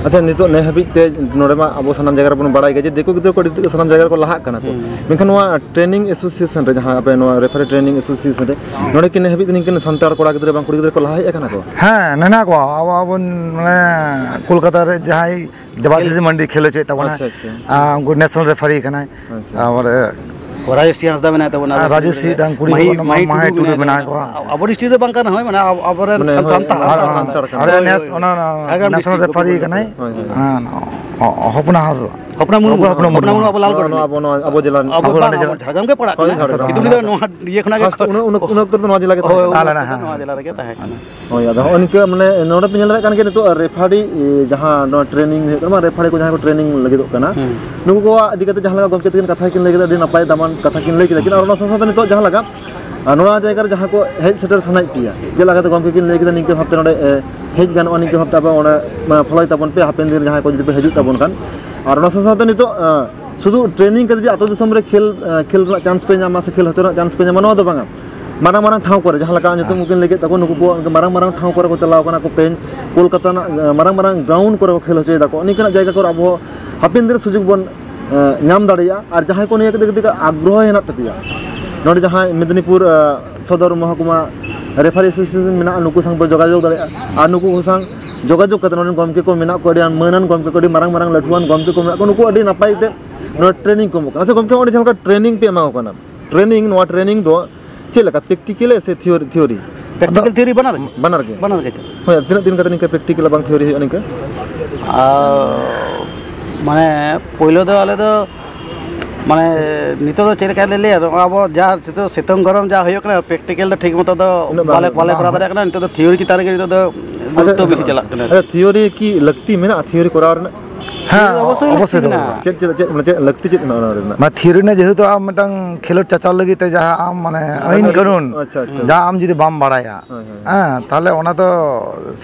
ᱟᱪᱪᱷᱟ, ᱱᱤᱛᱚᱜ ᱱᱮ ᱦᱟᱹᱵᱤᱡ ᱛᱮ ᱱᱚᱰᱮ ᱢᱟ ᱟᱵᱚ ᱥᱟᱱᱟᱢ ᱡᱟᱭᱜᱟ ᱨᱮᱵᱚᱱ ᱵᱟᱲᱟᱭ ᱜᱮᱭᱟ ᱡᱮ ᱫᱤᱠᱩ ᱜᱤᱫᱽᱨᱟᱹ ᱠᱚ ᱟᱹᱰᱤ ᱛᱮᱫ ᱥᱟᱱᱟᱢ ᱡᱟᱭᱜᱟ ᱨᱮᱠᱚ ᱞᱟᱦᱟᱜ ᱠᱟᱱᱟ ᱠᱚ᱾ ᱦᱩᱸ᱾ ᱢᱮᱱᱠᱷᱟᱱ ᱱᱚᱣᱟ training association ᱨᱮ, ᱡᱟᱦᱟᱸ ᱟᱯᱮ ᱱᱚᱣᱟ referee training association ᱨᱮ, ᱱᱚᱰᱮ ᱠᱤ ᱱᱮ ᱦᱟᱹᱵᱤᱡ ᱛᱮ ᱱᱤᱝᱠᱟᱹᱱ ᱥᱟᱱᱛᱟᱲ ᱠᱚᱲᱟ ᱜᱤᱫᱽᱨᱟᱹ ᱵᱟᱝ ᱠᱩᱲᱤ ᱜᱤᱫᱽᱨᱟᱹ ᱠᱚ ᱞᱟᱦᱟ ᱦᱮᱡ ᱟᱠᱟᱱᱟ ᱠᱚ? ᱦᱮᱸ, ᱢᱮᱱᱟᱜ ᱠᱚᱣᱟ᱾ ᱟᱵᱚ, ᱟᱵᱚ ᱢᱟᱱᱮ ᱠᱳᱞᱠᱟᱛᱟ ᱨᱮ ᱡᱟᱦᱟᱸᱭ ᱫᱮᱵᱟᱥᱤᱥ ᱢᱟᱱᱰᱤ ᱠᱷᱮᱞ ᱦᱚᱪᱚᱭᱮᱫ ᱛᱟᱵᱚᱱᱟ᱾ ᱟᱪᱪᱷᱟ, ᱟᱪᱪᱷᱟ᱾ ᱟᱨ ᱩᱱᱠᱩ national referee ᱠᱟᱱᱟᱭ᱾ ᱟᱪᱪᱷᱟ᱾ ᱛᱟᱯᱚᱨᱮ ᱨᱟᱡᱮᱥ ᱥᱤᱝ ᱦᱟᱸᱥᱫᱟ ᱢᱮᱱᱟᱭ ᱛᱟᱵᱚᱱᱟ, ᱟᱨ ᱨᱟᱡᱮᱥ ᱥᱤᱝ ᱛᱟᱝ ᱠᱩᱲᱤ ᱢᱟᱦᱤ, ᱦᱚᱯᱚᱱ, ᱢᱟᱦᱤ ᱢᱟᱦᱤ ᱴᱩᱰᱩ ᱴᱩᱰᱩ ᱢᱮᱱᱟᱭᱟ᱾ ᱢᱮᱱᱟᱭ ᱠᱚᱣᱟ᱾ ᱟᱵᱚ district ᱫᱚ ᱵᱟᱝ ᱠᱟᱱ ᱨᱮᱦᱚᱸ, ᱢᱟᱱᱮ ᱟᱵᱚ, ᱟᱵᱚᱨᱮᱱ ᱢᱟᱱᱮ ᱥᱟᱱᱛᱟᱲ, ᱦᱳᱭ, ᱥᱟᱱᱛᱟᱲ, ᱦᱳᱭ, ᱥᱟᱱᱛᱟᱲ ᱠᱟᱱᱟ᱾ ᱦᱳᱭ, ᱱᱮᱥ ᱦᱳᱭ, ᱚᱱᱟ ᱡᱷᱟᱲᱜᱨᱟᱢ ᱱᱮᱥᱱᱟᱞ district ᱨᱮᱱ ᱨᱮᱯᱷᱟᱨᱤ ᱠᱚ ᱠᱟᱱᱟᱭ᱾ ᱦᱳᱭ, ᱦᱳᱭ᱾ ᱦᱮᱸ, ᱦᱚ-, ᱦᱚᱯᱱᱟ ᱦᱟᱸᱥᱫᱟ᱾ ᱦᱚᱯᱱᱟ ᱢᱩᱨᱢᱩ, ᱦᱚᱯᱱᱟ ᱦᱚᱯᱱᱟ ᱢᱩᱨᱢᱩ᱾ ᱢᱩᱨᱢᱩ ᱟᱵᱚ ᱞᱟᱞᱜᱚᱲ ᱱᱚᱣᱟ, ᱨᱮᱱ᱾ ᱱᱚᱣᱟ ᱟᱵᱚ, ᱱᱚᱣᱟ ᱟᱵᱚ ᱡᱮᱞᱟ ᱨᱮᱱ᱾ ᱟᱵᱚ ᱟᱵᱚ ᱵᱟᱝ, ᱱᱚᱰᱮ ᱟᱵᱚ ᱡᱮᱞᱟ᱾ ᱡᱷᱟᱲᱜᱨᱟᱢ ᱜᱮ ᱯᱟᱲᱟᱜ ᱦᱳᱭ, ᱠᱟᱱᱟ᱾ ᱡᱷᱟᱲᱜᱨᱟᱢ᱾ ᱠᱤᱱᱛᱩ ᱩᱱᱤ ᱫᱚ ᱱᱚᱣᱟ ᱤᱭᱟᱹ ᱠᱷᱚᱱᱟᱜ ᱜᱮ first ᱩᱱᱟᱹᱜ, ᱩᱱᱟᱹᱜ, ᱩᱱᱟᱹᱜ ᱚᱠᱛᱚ ᱨᱮᱫᱚ ᱱᱚᱣᱟ ᱡᱮᱞᱟ ᱜᱮ ᱦᱳᱭ, ᱛᱟᱦᱮᱸ ᱠᱟᱱᱟ᱾ ᱦᱳᱭ, ᱟᱞᱮ ᱦᱚᱸ ᱱᱚᱣᱟ ᱡᱮᱞᱟ ᱨᱮᱜᱮ ᱛᱟᱦᱮᱸ ᱠᱟᱱᱟ᱾ ᱦᱳᱭ, ᱟᱫᱚ ᱦᱚᱸᱜᱼᱚ ᱱᱤᱝᱠᱟᱹ, ᱢᱟᱱᱮ, ᱱᱚᱰᱮ ᱯᱮ ᱧᱮᱞ ᱫᱟᱲᱮᱭᱟᱜ ᱠᱟᱱ ᱜᱮᱭᱟ ᱱᱤᱛᱚᱜ ᱨᱮᱯᱷᱟᱨᱤ, ᱮ, ᱡᱟᱦᱟᱸ ᱱᱚᱣᱟ training ᱦᱩᱭᱩᱜ ᱠᱟᱱᱟ, ᱢᱟᱱᱮ, ᱨᱮᱯᱷᱟᱨᱤ ᱠᱚ ᱡᱟᱦᱟᱸᱭ ᱠᱚ training ᱞᱟᱹᱜᱤᱫᱚᱜ ᱠᱟᱱᱟ, ᱦᱩᱸ᱾ ᱱᱩᱠᱩ ᱠᱚᱣᱟᱜ ᱤᱫᱤ ᱠᱟᱛᱮ ᱡᱟᱦᱟᱸ ᱞᱮᱠᱟ ᱜᱚᱢᱠᱮ ᱛᱟᱹᱠᱤᱱ ᱠᱟᱛᱷᱟ ᱠᱤᱱ ᱞᱟᱹᱭ ᱠᱮᱫᱟ, ᱟᱹᱰᱤ ᱱᱟᱯᱟᱭ ᱫᱟᱢᱟᱱ ᱠᱟᱛᱷᱟ ᱠᱤᱱ ᱞᱟᱹᱭ ᱠᱮᱫᱟ ᱠᱤᱱ᱾ ᱟᱨ ᱚᱱᱟ ᱥᱟᱶ ᱥᱟᱶᱛᱮ ᱱᱤᱛᱚᱜ ᱡᱟᱦᱟᱸ ᱞᱮᱠᱟ, ᱟᱨ ᱱᱚᱣᱟ ᱡᱟᱭᱜᱟ ᱨᱮ ᱡᱟᱦᱟᱸ ᱠᱚ ᱦᱮᱡ ᱥᱮᱴᱮᱨ ᱥᱟᱱᱟᱭᱮᱫ ᱯᱮᱭᱟ, ᱪᱮᱫ ᱞᱮᱠᱟᱛᱮ ᱜᱚᱢᱠᱮ ᱠᱤᱱ ᱞᱟᱹᱭ ᱠᱮᱫᱟ, ᱱᱤᱝᱠᱟᱹ ᱵᱷᱟᱵᱛᱮ ᱱᱚᱰᱮ, ᱮ, ᱦᱮᱡ ᱜᱟᱱᱚᱜᱼᱟ, ᱱᱤᱝᱠᱟᱹ ᱵᱷᱟᱵᱛᱮ ᱟᱵᱚ ᱚᱸᱰᱮ, ᱢᱟ, follow ᱛᱟᱵᱚᱱ ᱯᱮ ᱦᱟᱯᱮᱱ ᱫᱤᱱ ᱨᱮ ᱡᱟᱦᱟᱸᱭ ᱠᱚ ᱡᱩᱫᱤ ᱯᱮ ᱦᱤᱡᱩᱜ ᱛᱟᱵᱚᱱ ᱠᱷᱟᱱ᱾ ᱟᱨ ᱚᱱᱟ ᱥᱟᱶ ᱥᱟᱶᱛᱮ ᱱᱤᱛᱚᱜ, ᱮ, ᱥᱩᱫᱷᱩ training ᱠᱟᱛᱮ ᱡᱮ ᱟᱹᱛᱩ ᱫᱤᱥᱚᱢ ᱨᱮ ᱠᱷᱮᱞ, ᱮ, ᱠᱷᱮᱞ ᱨᱮᱱᱟᱜ chance ᱯᱮ ᱧᱟᱢᱟ ᱥᱮ ᱠᱷᱮᱞ ᱦᱚᱪᱚ ᱨᱮᱱᱟᱜ chance ᱯᱮ ᱧᱟᱢᱟ, ᱱᱚᱣᱟ ᱫᱚ ᱵᱟᱝᱟ᱾ ᱢᱟᱨᱟᱝ ᱢᱟᱨᱟᱝ ᱴᱷᱟᱶ ᱠᱚᱨᱮ, ᱡᱟᱦᱟᱸ ᱞᱮᱠᱟ ᱧᱩᱛᱩᱢ ᱠᱤᱱ ᱞᱟᱹᱭ ᱠᱮᱫ ᱛᱟᱠᱚ, ᱱᱩᱠᱩ ᱠᱚ ᱢᱟᱨᱟᱝ ᱢᱟᱨᱟᱝ ᱴᱷᱟᱶ ᱠᱚᱨᱮ ᱠᱚ ᱪᱟᱞᱟᱣ ᱠᱟᱱᱟ ᱠᱚ, ᱛᱮᱦᱮᱧ ᱠᱳᱞᱠᱟᱛᱟ ᱨᱮᱱᱟᱜ, ᱮ, ᱢᱟᱨᱟᱝ ᱢᱟᱨᱟᱝ ground ᱠᱚᱨᱮ ᱠᱚ ᱠᱷᱮᱞ ᱦᱚᱪᱚᱭ ᱫᱟᱠᱚ᱾ ᱱᱤᱝᱠᱟᱹᱱᱟᱜ ᱡᱟᱭᱜᱟ ᱠᱚᱨᱮ ᱟᱵᱚ ᱦᱟᱯᱮᱱ ᱫᱤᱱ ᱨᱮ ᱥᱩᱡᱳᱜᱽ ᱵᱚᱱ, ᱮ, ᱧᱟᱢ ᱫᱟᱲᱮᱭᱟᱜᱼᱟ᱾ ᱟᱨ ᱡᱟᱦᱟᱸᱭ ᱠᱚ ᱱᱤᱭᱟᱹ ᱠᱚ ᱤᱫᱤ ᱠᱟᱛᱮ ᱟᱜᱽᱨᱚᱦᱚ ᱦᱮᱱᱟᱜ ᱛᱟᱯᱮᱭᱟ, ᱱᱚᱰᱮ ᱡᱟᱦᱟᱸᱭ ᱢᱮᱫᱽᱱᱤᱯᱩᱨ, ᱮ, ᱥᱚᱫᱚᱨ ᱢᱚᱦᱚᱠᱩᱢᱟ referee association ᱢᱮᱱᱟᱜᱼᱟ, ᱱᱩᱠᱩ ᱥᱟᱶ ᱯᱮ ᱡᱳᱜᱟᱡᱳᱜᱽ ᱫᱟᱲᱮᱭᱟᱜᱼᱟ᱾ ᱟᱨ ᱱᱩᱠᱩ ᱠᱚ ᱥᱟᱶ ᱡᱳᱜᱟᱡᱳᱜᱽ ᱠᱟᱛᱮ ᱱᱚᱰᱮ ᱜᱚᱢᱠᱮ ᱠᱚ ᱢᱮᱱᱟᱜ ᱠᱚᱣᱟ, ᱟᱹᱰᱤ ᱢᱟᱹᱱᱟᱱ ᱜᱚᱢᱠᱮ ᱠᱚ, ᱟᱹᱰᱤ ᱢᱟᱨᱟᱝ ᱢᱟᱨᱟᱝ ᱞᱟᱹᱴᱩᱣᱟᱱ ᱜᱚᱢᱠᱮ ᱠᱚ ᱢᱮᱱᱟᱜ ᱠᱚᱣᱟ, ᱱᱩᱠᱩ ᱟᱹᱰᱤ ᱱᱟᱯᱟᱭ ᱛᱮ ᱱᱚᱰᱮ training ᱠᱚ ᱮᱢᱚᱜ ᱠᱟᱱᱟ᱾ ᱟᱪᱪᱷᱟ ᱜᱚᱢᱠᱮ, ᱚᱸᱰᱮ ᱡᱟᱦᱟᱸ ᱞᱮᱠᱟ training ᱯᱮ ᱮᱢᱟ ᱠᱚ ᱠᱟᱱᱟ, training, ᱱᱚᱣᱟ training ᱫᱚ ᱪᱮᱫ ᱞᱮᱠᱟ, practical ᱥᱮ theory, theory? Practical theory ᱵᱟᱱᱟᱨ ᱜᱮ? ᱵᱟᱱᱟᱨ ᱜᱮ? ᱵᱟᱱᱟᱨ ᱜᱮ ᱪᱟᱞᱟᱜᱼᱟ᱾ ᱦᱳᱭ, ᱛᱤᱱᱟᱹᱜ ᱫᱤᱱ ᱠᱟᱛᱮ ᱱᱤᱝᱠᱟ practical ᱵᱟᱝ theory ᱦᱩᱭᱩᱜᱼᱟ ᱱᱤᱝᱠᱟ? ᱟᱨ ᱢᱟᱱᱮ ᱯᱳᱭᱞᱳ ᱫᱚ ᱟᱞᱮ ᱫᱚ ᱢᱟᱱᱮ ᱱᱤᱛᱚᱜ ᱫᱚ ᱪᱮᱫ ᱞᱮᱠᱟ ᱞᱮ ᱞᱟᱹᱭᱟ, ᱱᱚᱣᱟ ᱟᱵᱚ ᱡᱟ ᱱᱤᱛᱚᱜ ᱥᱤᱛᱩᱝ ᱜᱚᱨᱚᱢ ᱡᱟ ᱦᱩᱭᱩᱜ ᱠᱟᱱᱟ, practical ᱫᱚ ᱴᱷᱤᱠ ᱢᱚᱛᱚ ᱫᱚ ᱩᱱᱟᱹᱜ ᱵᱟᱝ ᱵᱟᱞᱮ, ᱦᱩᱭᱩᱜᱼᱟ᱾ ᱵᱟᱞᱮ ᱵᱟᱝ ᱠᱚᱨᱟᱣ ᱦᱩᱭᱩᱜᱼᱟ᱾ ᱫᱟᱲᱮᱭᱟᱜ ᱠᱟᱱᱟ᱾ ᱱᱤᱛᱚᱜ ᱫᱚ theory ᱪᱮᱛᱟᱱ ᱨᱮᱜᱮ ᱱᱤᱛᱚᱜ ᱫᱚ ᱟᱪᱪᱷᱟ, ᱜᱩᱨᱩᱛᱛᱚ ᱟᱪᱪᱷᱟ, ᱵᱮᱥᱤ ᱟᱪᱪᱷᱟ᱾ ᱪᱟᱞᱟᱜ ᱠᱟᱱᱟ᱾ ᱟᱪᱪᱷᱟ, theory ᱠᱤ ᱞᱟᱹᱠᱛᱤ ᱢᱮᱱᱟᱜᱼᱟ theory ᱠᱚᱨᱟᱣ ᱨᱮᱱᱟᱜ? ᱦᱮᱸ, ᱚᱵᱚᱥᱥᱳᱭ ᱞᱟᱹᱠᱛᱤ ᱚᱵᱚᱥᱥᱳᱭ ᱫᱚ ᱢᱮᱱᱟᱜᱼᱟ᱾ ᱢᱮᱱᱟᱜᱼᱟ᱾ ᱪᱮᱫ, ᱪᱮᱫ, ᱪᱮᱫ, ᱢᱟᱱᱮ ᱪᱮᱫ ᱞᱟᱹᱠᱛᱤ ᱪᱮᱫ ᱢᱮᱱᱟᱜᱼᱟ ᱚᱱᱟ ᱨᱮᱱᱟᱜ? ᱢᱟ theory ᱨᱮᱱᱟᱜ ᱡᱮᱦᱮᱛᱩ ᱟᱢ ᱢᱤᱫᱴᱟᱝ ᱠᱷᱮᱞᱳᱰ ᱪᱟᱪᱟᱞ ᱞᱟᱹᱜᱤᱫ ᱛᱮ ᱡᱟᱦᱟᱸ ᱟᱢ ᱢᱟᱱᱮ ᱟᱹᱭᱤᱱ ᱟᱹᱰᱤ ᱠᱟᱹᱱᱩᱱ ᱟᱪᱪᱷᱟ, ᱟᱪᱪᱷᱟ᱾ ᱡᱟᱦᱟᱸ ᱟᱢ ᱡᱩᱫᱤ ᱵᱟᱢ ᱵᱟᱲᱟᱭᱟ, ᱦᱳᱭ, ᱦᱳᱭ᱾ ᱦᱮᱸ, ᱛᱟᱦᱚᱞᱮ ᱚᱱᱟ ᱫᱚ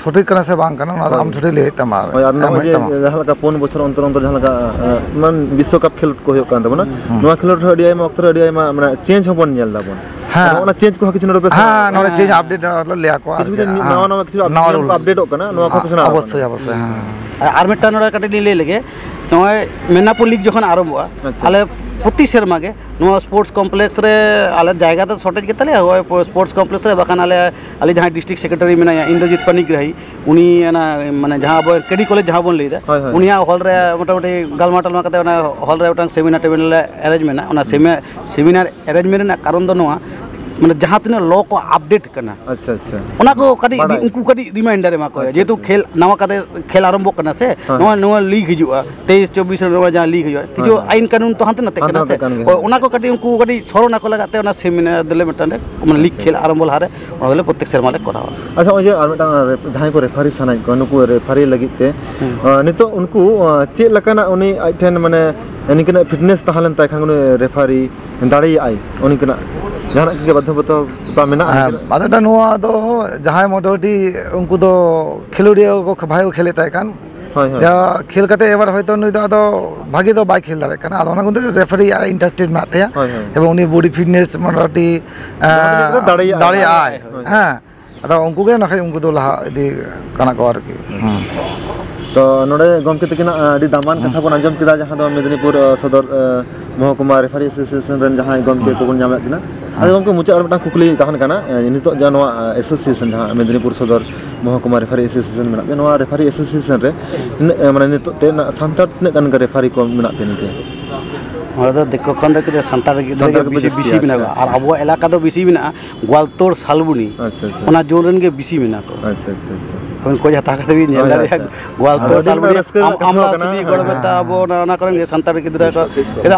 ᱥᱚᱴᱷᱤᱠ ᱠᱟᱱᱟ ᱥᱮ ᱵᱟᱝ ᱠᱟᱱᱟ, ᱚᱱᱟ ᱫᱚ ᱦᱳᱭ᱾ ᱟᱢ ᱥᱚᱴᱷᱤᱠ ᱞᱟᱹᱭ ᱦᱩᱭᱩᱜ ᱛᱟᱢᱟ ᱟᱨ ᱦᱳᱭ, ᱟᱨ ᱮᱢ ᱱᱚᱜᱼᱚᱭ ᱦᱩᱭᱩᱜ ᱡᱮ ᱛᱟᱢᱟ᱾ ᱡᱟᱦᱟᱸ ᱞᱮᱠᱟ ᱯᱩᱱ ᱵᱚᱪᱷᱚᱨ ᱚᱱᱛᱚᱨ ᱚᱱᱛᱚᱨ ᱡᱟᱦᱟᱸ ᱞᱮᱠᱟ, ᱮ, ᱢᱟᱱ ᱵᱤᱥᱥᱚᱠᱟᱯ ᱠᱷᱮᱞᱳᱰ ᱠᱚ ᱦᱩᱭᱩᱜ ᱠᱟᱱ ᱛᱟᱵᱚᱱᱟ, ᱦᱩᱸ᱾ ᱱᱚᱣᱟ ᱠᱷᱮᱞᱳᱰ ᱨᱮᱦᱚᱸ ᱟᱹᱰᱤ ᱟᱭᱢᱟ ᱚᱠᱛᱚ ᱨᱮ ᱟᱹᱰᱤ ᱟᱭᱢᱟ, ᱢᱟᱱᱮ, change ᱦᱚᱸᱵᱚᱱ ᱧᱮᱞ ᱫᱟᱵᱚᱱ᱾ ᱦᱮᱸ᱾ ᱟᱫᱚ ᱚᱱᱟ ᱪᱮᱧᱡᱽ ᱠᱚᱦᱚᱸ ᱠᱤᱪᱷᱩ ᱱᱚᱰᱮ ᱯᱮ ᱥᱮᱬᱟ ᱦᱮᱸ, ᱱᱚᱰᱮ ᱟᱠᱟᱱᱟ᱾ ᱪᱮᱧᱡᱽ ᱟᱯᱰᱮᱴ ᱞᱮᱭᱟ ᱠᱚ ᱟᱨ ᱠᱤᱪᱷᱩ ᱠᱤᱪᱷᱩ ᱪᱮᱫ, ᱱᱟᱣᱟ ᱦᱮᱸ᱾ ᱱᱟᱣᱟ ᱠᱤᱪᱷᱩ ᱱᱟᱣᱟ ᱱᱤᱭᱚᱢ ᱠᱚ ᱨᱩᱞᱥ᱾ ᱟᱯᱰᱮᱴᱚᱜ ᱠᱟᱱᱟ, ᱱᱚᱣᱟ ᱠᱚ ᱦᱮᱸ, ᱯᱮ ᱥᱮᱬᱟ ᱟᱠᱟᱱᱟ᱾ ᱚᱵᱚᱥᱥᱳᱭ, ᱚᱵᱚᱥᱥᱳᱭ, ᱦᱮᱸ᱾ ᱟᱨ ᱢᱤᱫᱴᱟᱝ ᱱᱚᱰᱮ ᱠᱟᱹᱴᱤᱡ ᱞᱤᱧ ᱞᱟᱹᱭ ᱞᱮᱜᱮ, ᱱᱚᱜᱼᱚᱭ ᱢᱮᱱᱟᱯᱩᱨ ᱞᱤᱜᱽ ᱡᱚᱠᱷᱚᱱ ᱟᱨᱚᱢᱵᱷᱚᱜᱼᱟ, ᱟᱪᱪᱷᱟ᱾ ᱟᱞᱮ ᱯᱨᱚᱛᱤ ᱥᱮᱨᱢᱟ ᱜᱮ ᱱᱚᱣᱟ ᱥᱯᱳᱨᱴᱥ ᱠᱚᱢᱯᱞᱮᱠᱥ ᱨᱮ, ᱟᱞᱮ ᱡᱟᱭᱜᱟ ᱫᱚ ᱥᱚᱨᱴᱮᱡᱽ ᱜᱮᱛᱟᱞᱮᱭᱟ, ᱦᱳᱭ, ᱥᱯᱳᱨᱴᱥ ᱠᱚᱢᱯᱞᱮᱠᱥ ᱨᱮ, ᱵᱟᱠᱷᱟᱱ ᱟᱞᱮ, ᱟᱞᱮ ᱡᱟᱦᱟᱸᱭ ᱰᱤᱥᱴᱨᱤᱠᱴ ᱥᱮᱠᱨᱮᱴᱟᱨᱤ ᱢᱮᱱᱟᱭᱟ, ᱤᱱᱫᱨᱚᱡᱤᱛ ᱯᱟᱱᱤᱜᱽᱨᱟᱦᱤ, ᱩᱱᱤ ᱚᱱᱟ, ᱢᱟᱱᱮ, ᱡᱟᱦᱟᱸ ᱟᱵᱚ ᱠᱮᱰᱤ ᱠᱚᱞᱮᱡᱽ ᱡᱟᱦᱟᱸ ᱵᱚᱱ ᱞᱟᱹᱭᱫᱟ, ᱦᱳᱭ, ᱦᱳᱭ᱾ ᱩᱱᱤᱭᱟᱜ ᱦᱚᱞ ᱨᱮ ᱢᱚᱴᱟᱢᱩᱴᱤ ᱜᱟᱞᱢᱟᱨᱟᱣ ᱴᱟᱞᱢᱟᱨᱟᱣ ᱠᱟᱛᱮ ᱚᱱᱟ ᱦᱚᱞ ᱨᱮ ᱢᱤᱫᱴᱟᱝ ᱥᱮᱢᱤᱱᱟᱨ ᱴᱮᱢᱤᱱᱟᱨ ᱞᱮ ᱮᱨᱮᱧᱡᱽ ᱢᱮᱱᱟ᱾ ᱚᱱᱟ ᱦᱩᱸ᱾ ᱥᱮᱢᱤ-, ᱥᱮᱢᱤᱱᱟᱨ ᱮᱨᱮᱧᱡᱽᱢᱮᱱᱴ ᱨᱮᱱᱟᱜ ᱠᱟᱨᱚᱱ ᱫᱚ ᱱᱚᱣᱟ, ᱢᱟᱱᱮ, ᱡᱟᱦᱟᱸ ᱛᱤᱱᱟᱹᱜ ᱞᱚ ᱠᱚ ᱟᱯᱰᱮᱴ ᱠᱟᱱᱟ, ᱟᱪᱪᱷᱟ, ᱟᱪᱪᱷᱟ᱾ ᱚᱱᱟ ᱠᱚ ᱠᱟᱹᱴᱤᱡ ᱵᱟᱲᱟᱭ᱾ ᱩᱱᱠᱩ ᱠᱟᱹᱴᱤᱡ ᱨᱤᱢᱟᱭᱤᱱᱰᱟᱨ ᱮᱢᱟ ᱠᱚ ᱦᱩᱭᱩᱜᱼᱟ, ᱟᱪᱪᱷᱟ, ᱡᱮᱦᱮᱛᱩ ᱟᱪᱪᱷᱟ᱾ ᱠᱷᱮᱞ ᱱᱟᱣᱟ ᱠᱟᱛᱮ ᱠᱷᱮᱞ ᱟᱨᱟᱢᱵᱷᱚᱜ ᱠᱟᱱᱟ ᱥᱮ, ᱦᱮᱸ, ᱱᱚᱣᱟ, ᱦᱮᱸ᱾ ᱱᱚᱣᱟ ᱞᱤᱜᱽ ᱦᱤᱡᱩᱜᱼᱟ, ᱛᱮᱭᱤᱥ ᱪᱚᱵᱵᱤᱥ ᱨᱮ ᱱᱚᱣᱟ ᱡᱟᱦᱟᱸ ᱞᱤᱜᱽ ᱦᱩᱭᱩᱜᱼᱟ, ᱦᱮᱸ, ᱠᱤᱪᱷᱩ ᱦᱮᱸ᱾ ᱟᱭᱤᱱ ᱠᱟᱹᱱᱩᱱ ᱛᱚ ᱦᱟᱱᱛᱮ ᱱᱟᱛᱮ ᱦᱟᱱᱛᱮ ᱠᱟᱱᱟ ᱱᱟᱛᱮ ᱥᱮ᱾ ᱠᱟᱱ ᱜᱮᱭᱟ, ᱦᱳᱭ, ᱦᱮᱸ᱾ ᱚᱱᱟ ᱠᱚ ᱠᱟᱹᱴᱤᱡ ᱩᱱᱠᱩ ᱠᱟᱹᱴᱤᱡ ᱥᱚᱨᱚᱱ ᱟᱠᱚ ᱞᱟᱜᱟᱫ ᱛᱮ ᱚᱱᱟ ᱥᱮᱢᱤᱱᱟᱨ ᱫᱚᱞᱮ ᱢᱤᱫᱴᱟᱝ ᱞᱮ, ᱢᱟᱱᱮ, ᱞᱤᱜᱽ ᱟᱪᱪᱷᱟ, ᱠᱷᱮᱞ ᱟᱪᱪᱷᱟ᱾ ᱟᱨᱟᱢᱵᱷᱚ ᱞᱟᱦᱟᱨᱮ ᱚᱱᱟ ᱫᱚᱞᱮ ᱯᱨᱚᱛᱮᱠ ᱥᱮᱨᱢᱟ ᱞᱮ ᱠᱚᱨᱟᱣᱟ᱾ ᱟᱪᱪᱷᱟ, ᱱᱚᱜᱼᱚᱭ ᱡᱮ ᱟᱨ ᱢᱤᱫᱴᱟᱝ ᱨᱮ-, ᱡᱟᱦᱟᱸᱭ ᱠᱚ ᱨᱮᱯᱷᱟᱨᱤ ᱥᱟᱱᱟᱭᱮᱫ ᱠᱚᱣᱟ, ᱱᱩᱠᱩ ᱨᱮᱯᱷᱟᱨᱤ ᱞᱟᱹᱜᱤᱫ ᱛᱮ, ᱦᱮᱸ᱾ ᱟᱸ, ᱱᱤᱛᱚᱜ ᱩᱱᱠᱩ, ᱟᱸ, ᱪᱮᱫ ᱞᱮᱠᱟᱱᱟᱜ ᱩᱱᱤ ᱟᱡ ᱴᱷᱮᱱ, ᱢᱟᱱᱮ, ᱱᱤᱝᱠᱟᱹᱱᱟᱜ ᱯᱷᱤᱴᱱᱮᱥ ᱛᱟᱦᱮᱸ ᱞᱮᱱ ᱛᱟᱭ ᱠᱷᱟᱱ ᱩᱱᱤ ᱨᱮᱯᱷᱟᱨᱤ ᱫᱟᱲᱮᱭᱟᱜᱼᱟᱭ, ᱩᱱᱤ ᱠᱟᱱᱟᱜ ᱡᱟᱦᱟᱱᱟᱜ ᱜᱮ ᱵᱟᱫᱽᱫᱷᱚᱵᱟᱫᱷᱚᱠᱚᱛᱟ ᱢᱮᱱᱟᱜᱼᱟ? ᱦᱮᱸ, ᱟᱫᱚ ᱱᱚᱣᱟ ᱫᱚ ᱡᱟᱦᱟᱸᱭ ᱢᱚᱴᱟᱢᱩᱴᱤ ᱩᱱᱠᱩ ᱫᱚ ᱠᱷᱮᱞᱳᱰᱤᱭᱟᱹ ᱠᱚ ᱵᱷᱟᱜᱮ ᱠᱚ ᱠᱷᱮᱞᱮᱫ ᱛᱟᱦᱮᱸ ᱠᱟᱱ, ᱦᱳᱭ, ᱦᱳᱭ᱾ ᱡᱟᱦᱟᱸ ᱠᱷᱮᱞ ᱠᱟᱛᱮ ᱮᱵᱟᱨ ᱦᱚᱭᱛᱳ ᱱᱩᱭ ᱫᱚ ᱟᱫᱚ ᱵᱷᱟᱜᱮ ᱫᱚ ᱵᱟᱭ ᱠᱷᱮᱞ ᱫᱟᱲᱮᱭᱟᱜ ᱠᱟᱱᱟ, ᱟᱫᱚ ᱚᱱᱟ ᱠᱚᱫᱚ ᱨᱮᱯᱷᱟᱨᱤ ᱟᱜ ᱤᱱᱴᱟᱨᱮᱥᱴ ᱢᱮᱱᱟᱜ ᱛᱟᱭᱟ, ᱦᱳᱭ, ᱦᱳᱭ᱾ ᱮᱵᱚᱝ ᱩᱱᱤ ᱵᱚᱰᱤ ᱯᱷᱤᱴᱱᱮᱥ ᱢᱚᱴᱟᱢᱩᱴᱤ, ᱡᱟᱦᱟᱸ ᱛᱤᱱᱟᱹᱜ ᱠᱟᱛᱮ ᱫᱟᱲᱮᱭᱟᱜᱼᱟᱭ᱾ ᱫᱟᱲᱮᱭᱟᱜᱼᱟᱭ᱾ ᱦᱳᱭ᱾ ᱦᱮᱸ, ᱟᱫᱚ ᱩᱱᱠᱩ ᱜᱮ ᱱᱟᱠᱷᱟᱡ ᱩᱱᱠᱩ ᱫᱚ ᱞᱟᱦᱟ ᱤᱫᱤ ᱠᱟᱱᱟ ᱠᱚ ᱟᱨᱠᱤ᱾ ᱦᱩᱸ᱾ ᱛᱚ, ᱱᱚᱰᱮ ᱜᱚᱢᱠᱮ ᱛᱟᱹᱠᱤᱱᱟᱜ, ᱟᱹᱰᱤ ᱫᱟᱢᱟᱱ ᱦᱩᱸ᱾ ᱠᱟᱛᱷᱟ ᱵᱚᱱ ᱟᱸᱡᱚᱢ ᱠᱮᱫᱟ, ᱡᱟᱦᱟᱸ ᱫᱚ ᱢᱮᱫᱽᱱᱤᱯᱩᱨ, ᱟᱸ, ᱥᱚᱫᱚᱨ, ᱟᱸ, ᱢᱚᱦᱚᱠᱩᱢᱟ ᱨᱮᱯᱷᱟᱨᱤ ᱮᱥᱳᱥᱤᱭᱮᱥᱚᱱ ᱨᱮᱱ ᱡᱟᱦᱟᱸᱭ ᱜᱚᱢᱠᱮ ᱦᱩᱸ᱾ ᱠᱚᱵᱚᱱ ᱧᱟᱢᱮᱫ ᱠᱤᱱᱟ᱾ ᱟᱫᱚ ᱦᱩᱸ᱾ ᱜᱚᱢᱠᱮ, ᱢᱩᱪᱟᱹᱫ ᱟᱨ ᱢᱤᱫᱴᱟᱝ ᱠᱩᱠᱞᱤ ᱛᱟᱦᱮᱱ ᱠᱟᱱᱟ, ᱟᱸ, ᱱᱤᱛᱚᱜ ᱡᱟᱦᱟᱸ ᱱᱚᱣᱟ, ᱟᱸ, ᱮᱥᱳᱥᱤᱭᱮᱥᱚᱱ, ᱡᱟᱦᱟᱸ ᱢᱮᱫᱽᱱᱤᱯᱩᱨ ᱥᱚᱫᱚᱨ ᱢᱚᱦᱚᱠᱩᱢᱟ ᱨᱮᱯᱷᱟᱨᱤ ᱮᱥᱳᱥᱤᱭᱮᱥᱚᱱ ᱢᱮᱱᱟᱜ ᱯᱮᱭᱟ, ᱱᱚᱣᱟ ᱨᱮᱯᱷᱟᱨᱤ ᱮᱥᱳᱥᱤᱭᱮᱥᱚᱱ ᱨᱮ ᱛᱤᱱᱟᱹᱜ, ᱟᱸ, ᱢᱟᱱᱮ, ᱱᱤᱛᱚᱜ ᱛᱮ ᱨᱮᱱᱟᱜ ᱥᱟᱱᱛᱟᱲ ᱛᱤᱱᱟᱹᱜ ᱜᱟᱱ ᱜᱮ ᱨᱮᱯᱷᱟᱨᱤ ᱠᱚ ᱢᱮᱱᱟᱜ ᱯᱮᱭᱟ ᱱᱤᱝᱠᱟᱹ? ᱚᱸᱰᱮ ᱫᱚ ᱫᱤᱠᱩ ᱠᱷᱚᱱ ᱫᱚ ᱠᱟᱹᱴᱤᱡ ᱥᱟᱱᱛᱟᱲ ᱜᱤᱫᱽᱨᱟᱹ ᱥᱟᱱᱛᱟᱲ ᱜᱮ ᱜᱮᱯᱮ ᱵᱮᱥᱤ, ᱵᱮᱥᱤ ᱵᱮᱥᱤ ᱯᱮᱭᱟ, ᱢᱮᱱᱟᱜ ᱟᱪᱪᱷᱟ᱾ ᱠᱚᱣᱟ, ᱟᱨ ᱟᱵᱚᱣᱟᱜ ᱮᱞᱟᱠᱟ ᱫᱚ ᱵᱮᱥᱤ ᱢᱮᱱᱟᱜᱼᱟ᱾ ᱟᱪᱪᱷᱟ, ᱟᱪᱪᱷᱟ᱾ ᱚᱱᱟ ᱡᱳᱱ ᱨᱮᱱ ᱜᱮ ᱵᱮᱥᱤ ᱢᱮᱱᱟᱜ ᱠᱚᱣᱟ᱾ ᱟᱪᱪᱷᱟ, ᱟᱪᱪᱷᱟ, ᱟᱪᱪᱷᱟ᱾ ᱟᱵᱮᱱ ᱠᱳᱪ ᱦᱟᱛᱟᱣ ᱠᱟᱛᱮ ᱵᱤᱱ ᱧᱮᱞ ᱦᱳᱭ, ᱫᱟᱲᱮᱭᱟᱜᱼᱟ, ᱟᱪᱪᱷᱟ᱾ ᱜᱳᱣᱟᱞᱛᱳᱲ, ᱟᱹᱰᱤ ᱢᱤᱫᱴᱟᱝ ᱥᱟᱞᱵᱚᱱᱤ, ᱨᱟᱹᱥᱠᱟᱹ ᱨᱮᱱᱟᱜ ᱟᱢ-, ᱠᱟᱛᱷᱟ ᱟᱢᱫᱟ ᱠᱟᱱᱟ᱾ ᱥᱤᱵᱤ, ᱦᱮᱸ, ᱜᱚᱲᱵᱮᱛᱟ, ᱦᱮᱸ, ᱟᱵᱚ ᱦᱮᱸ᱾ ᱚᱱᱟ, ᱚᱱᱟ ᱠᱚᱨᱮᱱ ᱜᱮ ᱥᱟᱱᱛᱟᱲ ᱜᱤᱫᱽᱨᱟᱹ ᱠᱚ᱾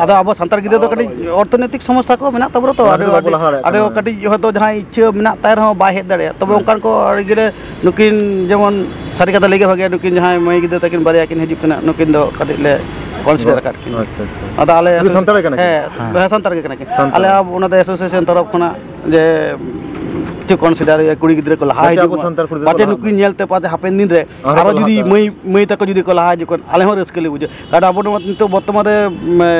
ᱟᱫᱚ ᱟᱵᱚ ᱥᱟᱱᱛᱟᱲ ᱜᱤᱫᱽᱨᱟᱹ ᱫᱚ ᱠᱟᱹᱴᱤᱡ ᱚᱨᱛᱷᱚᱱᱳᱭᱛᱤᱠ ᱥᱚᱢᱚᱥᱥᱟ ᱠᱚ ᱢᱮᱱᱟᱜ ᱛᱟᱵᱚᱱᱟ ᱛᱚ, ᱚᱱᱟ ᱟᱹᱰᱤ, ᱠᱷᱟᱹᱛᱤᱨ ᱵᱟᱵᱚ ᱞᱟᱦᱟ ᱫᱟᱲᱮᱭᱟᱜ ᱟᱹᱰᱤ ᱠᱟᱱᱟ᱾ ᱠᱟᱹᱴᱤᱡ ᱦᱚᱭᱛᱳ ᱡᱟᱦᱟᱸᱭ ᱤᱪᱪᱷᱟᱹ ᱢᱮᱱᱟᱜ ᱛᱟᱭ ᱨᱮᱦᱚᱸ ᱵᱟᱭ ᱦᱮᱡ ᱫᱟᱲᱮᱭᱟᱜᱼᱟ᱾ ᱛᱚᱵᱮ ᱦᱮᱸ᱾ ᱚᱱᱠᱟᱱ ᱠᱚ ᱟᱹᱰᱤ ᱜᱮᱞᱮ, ᱱᱩᱠᱤᱱ ᱡᱮᱢᱚᱱ ᱥᱟᱹᱨᱤ ᱠᱟᱛᱷᱟ ᱞᱟᱹᱭ ᱜᱮ ᱵᱷᱟᱜᱮᱭᱟ, ᱱᱩᱠᱤᱱ ᱡᱟᱦᱟᱸᱭ ᱢᱟᱹᱭ ᱜᱤᱫᱽᱨᱟᱹ ᱛᱟᱹᱠᱤᱱ ᱵᱟᱨᱭᱟ ᱠᱤᱱ ᱦᱤᱡᱩᱜ ᱠᱟᱱᱟ, ᱱᱩᱠᱤᱱ ᱫᱚ ᱠᱟᱹᱴᱤᱡ ᱞᱮ ᱠᱚᱱᱥᱤᱰᱟᱨ ᱟᱠᱟᱫ ᱠᱤᱱᱟ᱾ ᱟᱪᱪᱷᱟ, ᱟᱪᱪᱷᱟ᱾ ᱟᱫᱚ ᱟᱞᱮ ᱱᱩᱠᱤᱱ ᱥᱟᱱᱛᱟᱲ ᱠᱟᱱᱟ ᱠᱤᱱ? ᱦᱮᱸ, ᱦᱮᱸ᱾ ᱦᱮᱸ, ᱥᱟᱱᱛᱟᱲ ᱜᱮ ᱠᱟᱱᱟ ᱠᱤᱱ᱾ ᱥᱟᱱᱛᱟᱲ᱾ ᱟᱞᱮ ᱟᱵ-, ᱚᱱᱟ ᱫᱚ ᱮᱥᱳᱥᱤᱭᱮᱥᱚᱱ ᱛᱚᱨᱚᱯ ᱠᱷᱚᱱᱟᱜ ᱡᱮ, ᱪᱮᱫ ᱠᱚᱱᱥᱤᱰᱟᱨ ᱦᱩᱭᱩᱜᱼᱟ, ᱠᱩᱲᱤ ᱜᱤᱫᱽᱨᱟᱹ ᱠᱚ ᱞᱟᱦᱟ ᱦᱤᱡᱩᱜ ᱢᱟ᱾ ᱯᱟᱪᱮ ᱱᱩᱠᱤᱱ ᱧᱮᱞᱛᱮ ᱯᱟᱪᱮ ᱦᱟᱯᱮᱱ ᱫᱤᱱ ᱨᱮ ᱟᱨᱦᱚᱸ ᱟᱨᱚ ᱡᱩᱫᱤ ᱢᱟᱹᱭ ᱢᱟᱹᱭ ᱛᱟᱠᱚ ᱡᱩᱫᱤ ᱠᱚ ᱞᱟᱦᱟ ᱦᱤᱡᱩᱜ ᱠᱷᱟᱱ, ᱟᱞᱮ ᱦᱚᱸ ᱨᱟᱹᱥᱠᱟᱹ ᱞᱮ ᱵᱩᱡᱷᱟᱹᱣᱟ᱾ ᱠᱟᱨᱚᱱ ᱟᱵᱚ ᱱᱚᱣᱟ ᱱᱤᱛᱚᱜ ᱵᱚᱨᱛᱚᱢᱟᱱ ᱨᱮ, ᱢᱮ,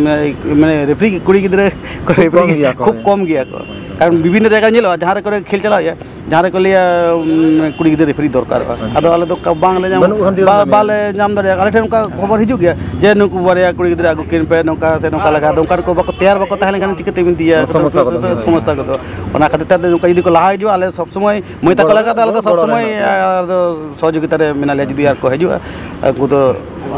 ᱢᱮ, ᱢᱟᱱᱮ ᱨᱮᱯᱷᱟᱨᱤ ᱠᱩᱲᱤ ᱜᱤᱫᱽᱨᱟᱹ ᱠᱚ ᱠᱷᱩᱵ ᱠᱚᱢ ᱨᱮᱯᱷᱟᱨᱤ ᱜᱮᱭᱟ ᱠᱚ᱾ ᱠᱷᱩᱵ ᱠᱚᱢ ᱜᱮᱭᱟ ᱠᱚ᱾ ᱠᱟᱨᱚᱱ ᱵᱤᱵᱷᱤᱱᱱᱚ ᱡᱟᱭᱜᱟ ᱧᱮᱞᱚᱜᱼᱟ, ᱡᱟᱦᱟᱸ ᱨᱮ ᱠᱚᱨᱮ ᱠᱷᱮᱞ ᱪᱟᱞᱟᱣ ᱦᱩᱭᱩᱜᱼᱟ, ᱡᱟᱦᱟᱸ ᱨᱮᱠᱚ ᱞᱟᱹᱭᱟ, ᱩᱸ, ᱠᱩᱲᱤ ᱜᱤᱫᱽᱨᱟᱹ ᱨᱮᱯᱷᱟᱨᱤ ᱫᱚᱨᱠᱟᱨᱚᱜᱼᱟ᱾ ᱟᱪᱪᱷᱟ᱾ ᱟᱫᱚ ᱟᱞᱮ ᱫᱚ ᱚᱱᱠᱟ ᱵᱟᱝᱞᱮ ᱧᱟᱢ, ᱵᱟᱹᱱᱩᱜ ᱠᱷᱟᱱ ᱪᱤᱠᱟᱹ ᱵᱟ-, ᱛᱮᱢ ᱵᱟᱞᱮ ᱧᱟᱢ ᱫᱟᱲᱮᱭᱟᱜᱼᱟ᱾ ᱟᱞᱮ ᱴᱷᱮᱱ ᱚᱱᱠᱟ ᱠᱷᱚᱵᱚᱨ ᱦᱤᱡᱩᱜ ᱜᱮᱭᱟ ᱡᱮ ᱱᱩᱠᱩ ᱵᱟᱨᱭᱟ ᱠᱩᱲᱤ ᱜᱤᱫᱽᱨᱟᱹ ᱟᱹᱜᱩ ᱠᱤᱱ ᱯᱮ, ᱱᱚᱝᱠᱟ ᱥᱮ ᱱᱚᱝᱠᱟ ᱞᱟᱜᱟᱜᱼᱟ᱾ ᱟᱫᱚ ᱚᱱᱠᱟ ᱠᱚ ᱵᱟᱠᱚ ᱛᱮᱭᱟᱨ, ᱵᱟᱠᱚ ᱛᱟᱦᱮᱸ ᱞᱮᱱᱠᱷᱟᱱ ᱪᱤᱠᱟᱹ ᱛᱮᱵᱤᱱ ᱤᱫᱤᱭᱟ? ᱥᱚᱢᱚᱥᱥᱟ ᱜᱚᱫᱚᱜ ᱜᱮᱭᱟ᱾ ᱥᱚᱢᱚᱥᱥᱟ ᱜᱚᱫᱚᱜᱼᱟ᱾ ᱚᱱᱟ ᱠᱷᱟᱹᱛᱤᱨ ᱛᱮ ᱱᱚᱝᱠᱟ ᱡᱩᱫᱤ ᱠᱚ ᱞᱟᱦᱟ ᱦᱤᱡᱩᱜᱼᱟ, ᱟᱞᱮ ᱥᱚᱵ ᱥᱚᱢᱚᱭ ᱢᱟᱹᱭ ᱛᱟᱠᱚ ᱜᱚᱲᱚ, ᱞᱮᱠᱟ ᱫᱚ ᱟᱞᱮ ᱫᱚ ᱥᱚᱵ ᱜᱚᱲᱚ ᱥᱚᱢᱚᱭ, ᱞᱮᱱᱟ᱾ ᱟᱨ ᱫᱚ ᱥᱚᱦᱚᱡᱳᱜᱤᱛᱟ ᱨᱮ ᱢᱮᱱᱟᱜ ᱞᱮᱭᱟ᱾ ᱡᱩᱫᱤ ᱟᱨ ᱠᱚ ᱦᱤᱡᱩᱜᱼᱟ, ᱩᱱᱠᱩ ᱫᱚ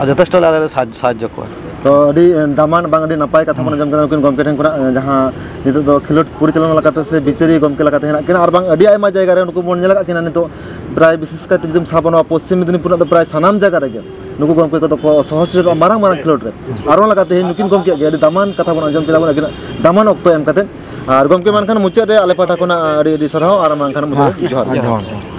ᱡᱚᱛᱷᱮᱥᱴᱚ ᱞᱮ ᱟᱞᱮ ᱞᱮ ᱥᱟᱦᱟᱡᱽ-, ᱥᱟᱦᱟᱡᱽᱡᱚ ᱠᱚᱣᱟ᱾ ᱛᱚ, ᱟᱹᱰᱤ, ᱮ, ᱫᱟᱢᱟᱱ ᱵᱟᱝ ᱟᱹᱰᱤ ᱱᱟᱯᱟᱭ ᱠᱟᱛᱷᱟ ᱵᱚᱱ ᱟᱸᱡᱚᱢ ᱠᱮᱫᱟ ᱱᱩᱠᱤᱱ ᱜᱚᱢᱠᱮ ᱴᱷᱮᱱ ᱠᱷᱚᱱᱟᱜ, ᱮ, ᱡᱟᱦᱟᱸ ᱱᱤᱛᱚᱜ ᱫᱚ ᱠᱷᱮᱞᱳᱰ ᱯᱚᱨᱤᱪᱟᱞᱚᱱᱟ ᱞᱮᱠᱟᱛᱮ ᱥᱮ ᱵᱤᱪᱟᱹᱨᱤᱭᱟᱹ ᱜᱚᱢᱠᱮ ᱞᱮᱠᱟᱛᱮ ᱦᱮᱱᱟᱜ ᱠᱤᱱᱟ, ᱟᱨ ᱵᱟᱝ ᱟᱹᱰᱤ ᱟᱭᱢᱟ ᱡᱟᱭᱜᱟ ᱨᱮ ᱱᱩᱠᱩ ᱵᱚᱱ ᱧᱮᱞ ᱟᱠᱟᱫ ᱠᱤᱱᱟ ᱱᱤᱛᱚᱜ ᱯᱨᱟᱭ ᱵᱤᱥᱮᱥ ᱠᱟᱭᱛᱮ ᱡᱩᱫᱤᱢ ᱥᱟᱵᱟ ᱱᱚᱣᱟ ᱯᱚᱥᱪᱤᱢ ᱢᱮᱫᱤᱱᱤᱯᱩᱨ ᱨᱮᱱᱟᱜ ᱫᱚ ᱯᱨᱟᱭ ᱥᱟᱱᱟᱢ ᱡᱟᱭᱜᱟ ᱨᱮᱜᱮ ᱱᱩᱠᱩ ᱜᱚᱢᱠᱮ ᱠᱚᱫᱚ ᱠᱚ ᱥᱚᱦᱚᱨ ᱥᱮᱴᱮᱨᱚᱜᱼᱟ ᱢᱟᱨᱟᱝ ᱢᱟᱨᱟᱝ ᱠᱷᱮᱞᱳᱰ ᱨᱮ᱾ ᱟᱨ ᱚᱱᱟ ᱞᱮᱠᱟᱛᱮ ᱱᱩᱠᱤᱱ ᱜᱚᱢᱠᱮᱭᱟᱜ ᱜᱮ ᱟᱹᱰᱤ ᱫᱟᱢᱟᱱ ᱠᱟᱛᱷᱟ ᱵᱚᱱ ᱟᱸᱡᱚᱢ ᱠᱮᱫᱟ ᱵᱚᱱ ᱟᱹᱠᱤᱱᱟᱜ ᱫᱟᱢᱟᱱ ᱚᱠᱛᱚ ᱮᱢ ᱠᱟᱛᱮᱫ᱾ ᱟᱨ ᱜᱚᱢᱠᱮ ᱢᱟ ᱮᱱᱠᱷᱟᱱ ᱢᱩᱪᱟᱹᱫ ᱨᱮ ᱟᱞᱮ ᱯᱟᱦᱴᱟ ᱠᱷᱚᱱᱟᱜ ᱟᱹᱰᱤ ᱟᱹᱰᱤ ᱥᱟᱨᱦᱟᱣ ᱟᱨ ᱢᱟ ᱮᱱᱠᱷᱟᱱ ᱢᱩᱪᱟᱹᱫ ᱨᱮ ᱡᱚᱦᱟᱨ᱾ ᱡᱚᱦᱟᱨ, ᱡᱚᱦᱟᱨ᱾